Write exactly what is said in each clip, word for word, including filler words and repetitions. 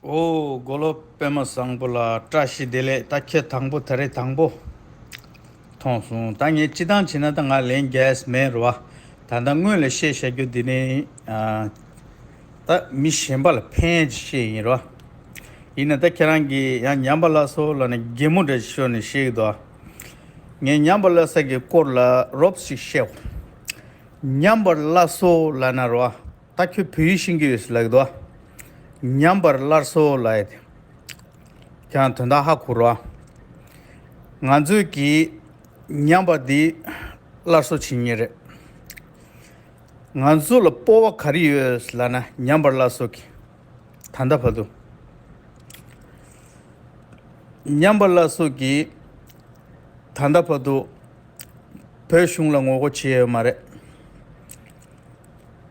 ཨོ། མགོ་ལོག་པད་མ་བཟང་པོ་ལགས། བཀྲ་ཤིས་བདེ་ལེགས། ད་ཁྱེད་དང་པོ་ད་རེས་དང་པོ་མཐོང་སོང་། ད་ངས་སྤྱི་བཏང་བྱས་ན་ད་ང་ལན་རྒྱག་ཡས་མེད་རེད་བ། ད་ལྟ་སྔོན་ལ་བཤད་བཞག་རྒྱུ་འདི་ནི་ཨ། ད་མི་གཞན་པ་ལ་ཕན་ཅིག་བཤད་ཡིན་རེད་བ། ཡིན་ན་ད་ཁྱེད་རང་གིས་ཡང་ཉམས་པ་སླར་གསོ་ལབ་ནས་གད་མོ་འདྲ་ཤོར་ནས་བཤད་ཀྱི་འདུག་ངས་ཉམས་པ་སླར་གསོ་གི་སྐོར་ལ་རོབ་ཅིག་བཤད། ཉམས་པ་སླར་གསོ་ལབ་ན་རེད་བ། ད་ཁྱོད་བོད་ཡིག་ཤེས་ཀྱི་ཡོད་ཟེར་ལབ་ཀྱི་འདུག་ཉམས་པ་སླར་གསོ་ལབ་ཡ་དེ། ཁྱེད་རང་དོན་དག་ཧ་གོ་རེད་བ། ང་ཚོས་ཀྱིས་ཉམས་པ་འདི་སླར་གསོ་བྱེད་མཁན་རེད། ང་ཚོ་ལ་སྤོབས་པ་ག་རེ་ཡོད་ལབ་ན་ཉམས་པ་སླར་གསོ་གི། ད་ལྟ་བར་དུ། ཉམས་པ་སླར་གསོ་གི་ད་ལྟ་བར་དུ་བོད་གཞུང་ལ་ངོ་རྒོལ་བྱས་ཡོད་མ་རེད།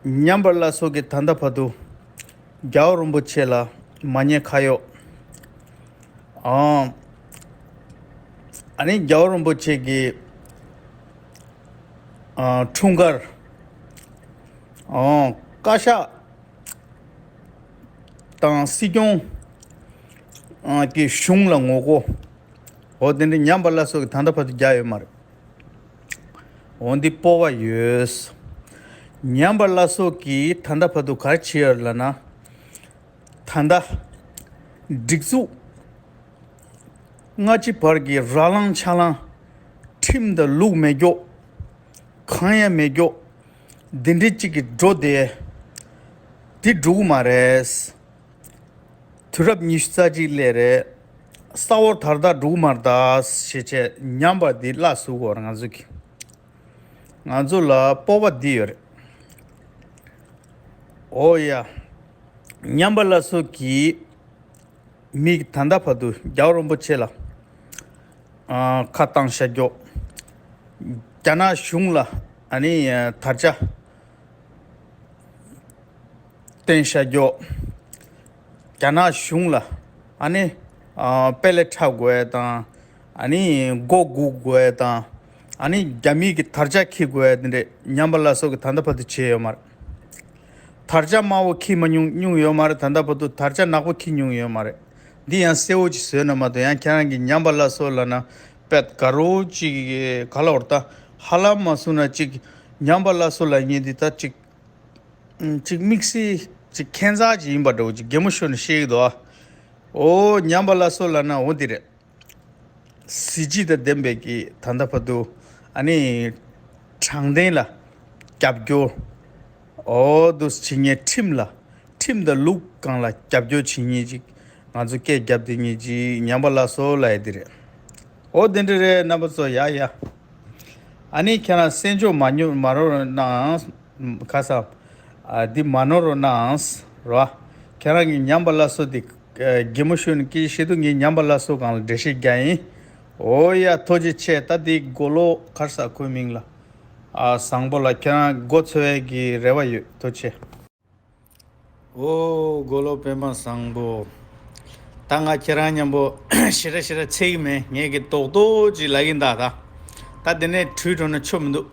ཉམས་པ་སླར་གསོ་གི་ད་ལྟ་བར་དུ་རྒྱལ་བ་རིན་པོ་ཆེ་ལ་མ་ཉེས་ཁ་གཡོགས། ཨང་། ཨ་ནི་རྒྱལ་བ་རིན་པོ་ཆེ་གི་ཨ་འཁྲུངས་སྐར། ཨང་། བཀའ་ཤག་དང་སྲིད་སྐྱོང་ཨ་གི་གཞུང་ལ་ངོ་རྒོལ། འོ་དེ་འདྲ་ཉམས་པ་སླར་གསོ་གི་ད་ལྟ་བར་དུ་རྒྱག་ཡོད་མ་རེད། འོ་འདི་སྤོབས་པ་ཡོད། ཉམས་པ་སླར་གསོ་གི་ད་ལྟ་བར་དུ་ག་རེ་བྱས་ཡོད་ལབ་ན། ད་ལྟ་སྒྲིག་འཛུགས་སྔ་ཕྱི་བར་གྱི་ར་ལངས་ཆ་ལངས། ཁྲིམས་དང་ལུགས་མེད་སྐྱོ། གང་ཡང་མེད་སྐྱོ། འདི་འདྲའི་གཅིག་གི་འགྲོ་དེ། འདི་འགྲོ་གི་མ་རེད། དུས་རབས་ཉི་ཤུ་རྩ་གཅིག་སླེབས་རེད། ས་འོག་དར་དར་འགྲོ་གི་མ་རེད་ད་ཞེས་བྱས་ཉམས་པ་འདི་སླར་གསོ་དགོས་རེད་ང་ཚོ་གི། ང་ཚོ་ལ་སྤོབས་པ་འདི་ཡོད་རེད། འོ་ཡ། ཉམས་པ་སླར་གསོ་གི་མི་ད་ལྟ་བར་དུ་རྒྱལ་བ་རིན་པོ་ཆེ་ལ་ཨ་ཁ་བཏང་བཞག་རྒྱུ། རྒྱ་ནག་གཞུང་ལ་ཨ་ནི་དར་ཆ་བསྟན་བཞག་རྒྱུ། རྒྱ་ནག་གཞུང་ལ་ཨ་ནི་ཨ་དཔེ་ལས་འཁྲབ་དགོས་ཡ་དང་། ཨ་ནི་མགོ་སྒུར་དགོས་ཡ་དང་། ཨ་ནི་རྒྱ་མི་གི་དར་ཆ་འཁྱེར་དགོས་ཡ་དེ་འདྲས་ཉམས་པ་སླར་གསོ་གི་ད་ལྟ་བར་དུ་བྱས་ཡོད་མ་རེད། དར་ཆ་དམར་པོ་འཁྱེར་མ་མྱོང་མྱོང་ཡོད་མ་རེད། ད་ལྟ་བར་དུ་དར་ཆ་ནག་པོ་འཁྱེར་མྱོང་ཡོད་མ་རེད། འདི་ཡང་གསལ་བོ་ཅིག་བཟོས་ན་མ་གཏོགས། ཡང་ཁྱེད་རང་གིས་ཉམས་པ་སླར་གསོ་ལབ་ན་དཔེ་དགའ་རོགས་ཅིག་ག་ལ་བར་ད་ཧ་ལམ་མ་གསུངས་ན་ཅིག་ཉམས་པ་སླར་གསོ་ལབ་མཁན་འདི་ད་ཅིག་ཅིག་དམིགས་བསལ་ཅིག་ཁྱད་མཚར་ཅིག་ཡིན་པ་འདྲ་བོ་ཅིག་གད་མོ་ཤོར་ནས་བཤད་ཀྱི་འདུག་ཨ། འོ་ཉམས་པ་སླར་གསོ་ལབ་ན་འོ་འདི་རེད། གཟི་བརྗིད་དང་ལྡན་པའི་གི་ད་ལྟ་བར་དུ་ཨ་ནི་དྲང་བདེན་ལ་རྒྱབ་སྐྱོར། འོ་འདུག་བྱེད་མཁན། ཁྲིམས་ལ་ཁྲིམས་དང་ལུགས་སྒང་ལ་རྒྱབ་སྐྱོར་བྱེད་མཁན་ཅིག་ང་ཚོ་སྐད་རྒྱབ་བསྡད་མཁན་ཅིག་ཉམས་པ་སླར་གསོ་ལབ་ཡ་འདི་རེད། འོ་དེ་འདྲ་རེད་རྣམ་པ་ཚོ། ཡ་ཡ། ཨ་ནི་ཁྱེད་རང་གསན་འཇོག་མ་ཉོ་མ་རོགས་གནང་། ཁ་སང་ཨ་འདི་མ་ནོར་རོགས་གནང་རོ། ཁྱེད་རང་གི་ཉམས་པ་སླར་གསོ་འདི་གད་མོ་ཤོར་ནས་སྐད་ཆ་བཤད་དུས་ངས་ཉམས་པ་སླར་གསོ་སྒང་ལ་འགྲེལ་བཤད་རྒྱག་ཡིན། འོ་ཡ། ཐུགས་རྗེ་ཆེ། ད་འདི་མགོ་ལོག་ག་རེ་ཟེར་ཁོའི་མིང་ལ། ཨ་བཟང་པོ་ལགས། ཁྱེད་རང་མགོ་ཚོས་ཡས་ཀྱི་རེ་བ་ཡོད། ཐུགས་རྗེ་ཆེ། ཨོ། མགོ་ལོག་པད་མ་བཟང་པོ། ད་ང་ཁྱེད་རང་མཉམ་པོ་ཞེ་དྲག་ཞེ་དྲག་འཚེར་གྱི་མེད། ངས་ཀྱི་རྡོག་རྡོག་ཅིག་ལབ་ཀྱིན་གདའ། ད་ད་དེ་ནས་བྲོས་འགྲོ་ན་ཆོ་མི་འདུག་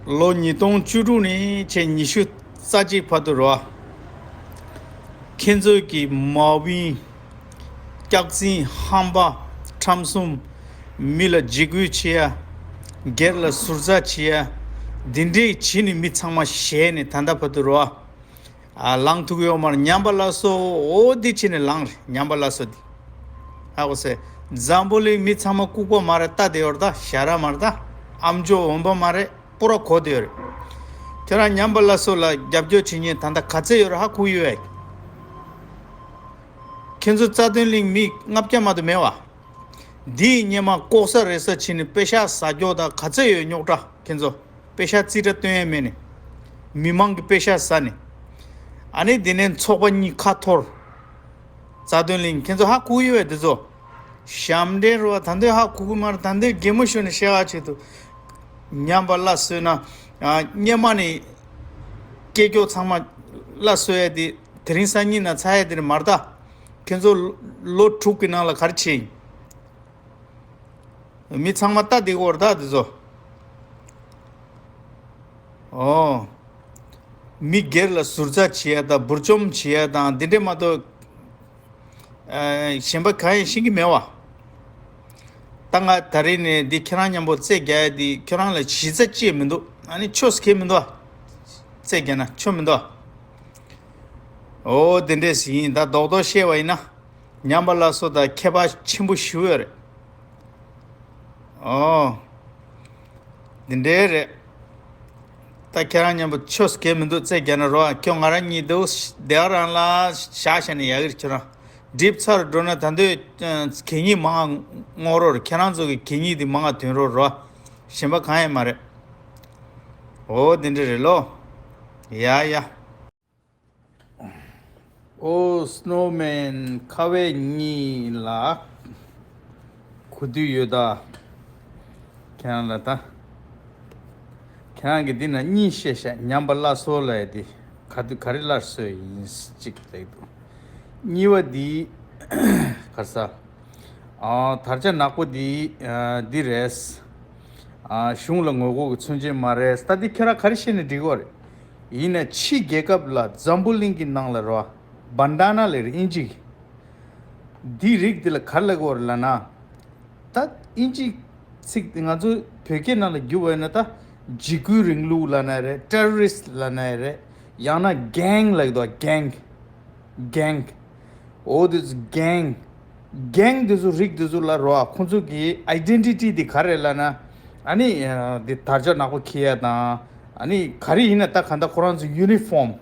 ལོ་ཉིས་སྟོང་བཅུ་དྲུག་ནས་བྱས་ཉི་ཤུ་རྩ་གཅིག་བར་དུ་རོ། ཁྱེད་ཚོས་ཀྱི་མ་བིན། སྐྱག་རྫུན། ཧམ་པ། ཁྲམ་གསུམ། མི་ལ་འཇིགས་སྐུལ་བྱེད་ཡ། སྒེར་ལ་ཟུར་ཟ་བྱེད་ཡ། འདི་འདྲས་བྱེད་ནས་མི་ཚང་མ་ཞེད་ནས་ད་ལྟ་བར་དུ་རོ། ཨ་ལངས་ཐུབ་ཡོད་མ་རེད། ཉམས་པ་སླར་གསོ་འོ་འདི་བྱེད་ནས་ལངས་རེད། ཉམས་པ་སླར་གསོ་འདི། ཧ་གོ་སོང་། འཛམ་བུ་གླིང་མི་ཚང་མ་ལྐུགས་པ་མ་རེད། ལྟ་བསྡད་ཡོད་རེད། ད་ཞ་ར་མ་རེད། ད་ཨམ་ཅོག་འོན་པ་མ་རེད། པུ་ར་གོ་བསྡད་ཡོད་རེད། ཁྱོད་རང་ཉམས་པ་སླར་གསོ་ལ་རྒྱབ་སྐྱོར་བྱེད་མཁན་ད་ལྟ་ག་ཚད་ཡོད་རེད། ཧ་གོ་ཡོད་ཨེ། ཁྱེད་ཚོ་རྩ་དོན་གླིང་མི་ལྔ་བརྒྱ་མ་གཏོགས་མེད་བ། འདིའི་སྔོན་མ་ལྐོག་ཟ་རེ་ཟ་བྱས་ནས་པེ་ཤག་ཟ་རྒྱུ་ད་ག་ཚད་ཡོད། རྙོག་དྲ། ཁྱེད་ཚོ་པེ་ཤག་རྩིས་ཁྲ་སྟོན་ཡས་མེད་ནས། མི་མང་གི་པེ་ཤག་ཟ་ནས། ཨ་ནི་དེ་ནས་ཚོགས་པ་གཉིས་ཁ་འཐོར། རྩ་དོན་གླིང་ཁྱེད་ཚོ་ཧ་གོ་ཡོད་པས་དེ་ཚོ། ཞབས་འདྲེན་རུ་བ་ད་འདོད་ཧ་གོ་གི་མ་རེད། ད་འདོད་གད་མོ་ཤོར་ནས་བཤད་པ་ཆེད་དུ། ཉམས་པ་སླར་གསོ་ན། ཨ་སྔོན་མ་ནས་སྐྱེ་སྐྱོ་ཚང་མ་སླར་གསོ་ཡས་དེ་དེ་རིང་སང་ཉིན་ན་ཚར་ཡས་དེ་རེད་མ་རེད་ད། ཁྱེད་ཚོ་ལོ་དྲུག་གི་ནང་ལ་ག་རེ་བྱས་ཡིན། མི་ཚང་མ་ལྟ་བསྡད་ཀྱི་ཡོད་རེད་ད་དེ་ཚོ། ཨོ། མི་སྒེར་ལ་ཟུར་ཟ་བྱེད་ཡ་དང་འབུར་འཇོམས་བྱེད་ཡ་དང་འདི་འདྲས་མ་གཏོགས། ཨ། གཞན་པ་གང་ཡང་ཤེས་ཀྱི་མེད་བ། ད་ང་ད་རེས་ནས་འདི་ཁྱེད་རང་མཉམ་པོ་རྩོད་རྒྱག་ཡ་འདི་ཁྱེད་རང་ལ་གཞི་རྩ་ཅི་ཡང་མི་འདུག་ཨ་ནི་ཆོས་ཁེལ་མི་འདུག་རྩོད་རྒྱག་ན་ཆོས་མི་འདུག་འོ་དེ་འདྲས་ཡིན། ད་རྡོག་རྡོག་བཤད་པ་ཡིན་ན། ཉམས་པ་སླར་གསོ་དང་ཁྱད་པར་ཆེན་པོ་ཞེ་པོ་ཡོད་རེད། ཨོ། འདི་འདྲའི་རེད། ད་ཁྱེད་རང་མཉམ་པོ་ཆོས་ཁེལ་མི་འདུག་རྩོད་རྒྱག་ན་རོ། ཁྱོད་ང་རང་གཉིས་འདུག་དེ་ག་རང་ལ་བཞག་བཞག་ནས་ཡག་གི་རེད། ཁྱོད་རང་འགྲིབ་ཚར་འགྲོ་ན་ད་འདོད་གད་སྙིགས་མང་ང་བསྔོག་རོགས་རེད། ཁྱེད་རང་ཚོ་གི་གད་སྙིགས་དེ་མང་ང་དོན་རོགས་རོ། གཞན་པ་གང་ཡང་མ་རེད། ཨོ་འདི་འདྲ་རེད་ལོ། ཡ་ཡ། ཨོ་སྣོ་མན་ཁ་བའི་གཉིས་ལ་གོ་དུས་ཡོད་ད། ཁྱེད་རང་ལ་ད། ཁྱེད་རང་གིས་འདི་ན་གཉིས་བཤད་ཤག་ཉམས་པ་སླར་གསོ་ལབ་ཡ་དེ་ག་དུས་ག་རེ་སླར་གསོ་ཡིན་གཅིག་ལབ་འདུག་གཉིས་པ་འདི་ག་རེ་ཟ། ཨ། དར་ཆ་ནག་པོ་འདི་ཨ། འདི་རེད། ཨ། གཞུང་ལ་ངོ་རྒོལ་གྱི་མཚོན་བྱེད་མ་རེད། ད་འདི་ཁྱེད་རང་ག་རེ་བཤད་ནས་འགྲིག་གི་རེད། ཡིན་ན་ཕྱི་རྒྱལ་ཁབ་ལ་འཛམ་བུ་གླིང་གི་ནང་ལ་རོ། བན་ཌ་ན་ལབ་རེད་ཨིན་ཇི་གི། འདི་རིགས་འདི་ལ་ག་རེ་ལབ་ཀྱི་ཡོད་རེད་ལབ་ན། ད་ཨིན་ཇི་ཚིག་འདི་ང་ཚོ་བོད་སྐད་ནང་ལ་བསྒྱུར་བ་ཡིན་ན་ད་འཇིགས་སྐུལ་རིང་ལུགས་ལབ་ན་རེད། ཊེ་རོ་རི་སི་ཊི་ལབ་ན་རེད། ཡང་ན་གེང་ལབ་ཀྱི་འདུག་གེང་། གེང་། འོ་དེ་ཚོ་གེང་། གེང་དེ་ཚོ་རིགས་དེ་ཚོ་ལ་རོ། ཁོང་ཚོ་གི་ཨའི་ཌེན་ཊི་ཊི་དེ་ག་རེ་ལབ་ན། ཨ་ནི་འདི་དར་ཆ་ནག་པོ་འཁྱེར་ཡ་དང་། ཨ་ནི་ག་རེ་ཡིན་ན་ད་ག་ད་ཁོ་རང་ཚོ་ཡུ་ནི་ཕོམ།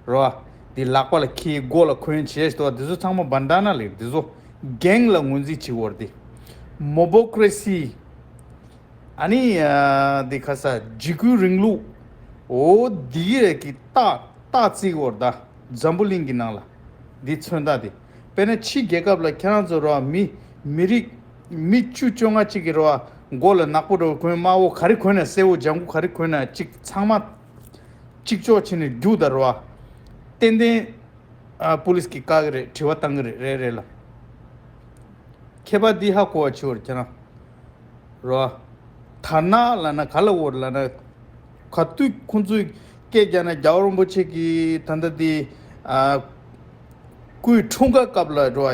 རོ། འདི་ལག་པ་ལ་འཁྱེར་མགོ་ལ་གོན་བྱས་ཤི་ཏོ་འདི་ཚོ་ཚང་མ་བན་ཌ་ན་ལབ་འདི་ཚོ་གེང་ལ་ངོས་འཛིན་བྱེད་ཀྱི་ཡོད་རེད། དེ་མོ་བོ་ཀྲེ་སི། ཨ་ནི་ཨ། འདི་ག་རེ་ཟ། འཇིགས་སྐུལ་རིང་ལུགས། འོ་འདི་གི་རིགས་ཀྱི་རྟགས་རྟགས་བརྩི་གི་ཡོད་རེད་ད། འཛམ་བུ་གླིང་གི་ནང་ལ་འདི་མཚོན་རྟགས་དེ། དཔེར་ན་ཕྱི་རྒྱལ་ཁབ་ལ་ཁྱེད་རང་ཚོ་རོ། མི་མི་རིགས་མི་བཅུ་བཅོ་ལྔ་གཅིག་གི་རོ། མགོ་ལ་ནག་པོ་རོ་གོན། དམར་པོ་ག་རེ་གོན་ན། སེར་པོ་ལྗང་གུ་ག་རེ་གོན་ན་གཅིག་ཚང་མ། གཅིག་ལྕོགས་བྱས་ནས་རྒྱུགས་ད་རོ། ཏན་ཏན་ཨ། པུ་ལིས་ཀྱིས་བཀག་གི་རེད། དྲི་བ་བཏང་གི་རེད། རེད་རེད་ལ། ཁྱད་པར་འདི་ཧ་གོ་བ་བྱེད་པར་ཁྱེད་རང་རོ། དར་ནག་ལབ་ན་ག་ལ་འོར་ལབ་ན། ག་དུས་ཁོང་ཚོས་སྐད་རྒྱག་ན་རྒྱལ་བ་རིན་པོ་ཆེ་གིས་ད་ལྟ་འདི་ཨ། སྐུའི་འཁྲུངས་སྐར་སྐབས་ལ་འགྲོ་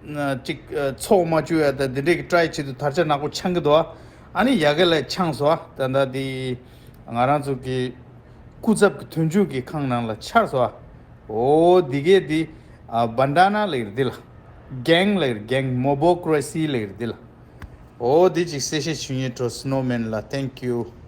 བ། ཅིག་ཚོགས་མ་བཅུག་ཡ་ད་འདི་འདྲས་ཀྱི་ཊ་རའི་བྱེད་དུས་དར་ཆ་ནག་པོ་འཆང་གི་འདུག་ཨ་ནི་ཡ་གི་ལ་འཆང་སོང་། ད་ད་འདི་ང་རང་ཚོ་གི་སྐུ་ཚབ་ཀྱི་དོན་གཅོད་ཀྱི་ཁང་ནང་ལ་འཆར་སོང་། འོ་འདི་གས་འདི་ཨ། བན་ཌ་ན་ལབ་ཀྱི་རེད་འདི་ལ། གེང་ལབ་ཀྱི་རེད། གེང་། མོ་བོ་ཀྲེ་སི་ལབ་ཀྱི་རེད་འདི་ལ། འོ་འདི་ཅིག་གསལ་བཤད་ཞུ་སྙིང་འདོད། སྣོ་མན་ལ། Thank you།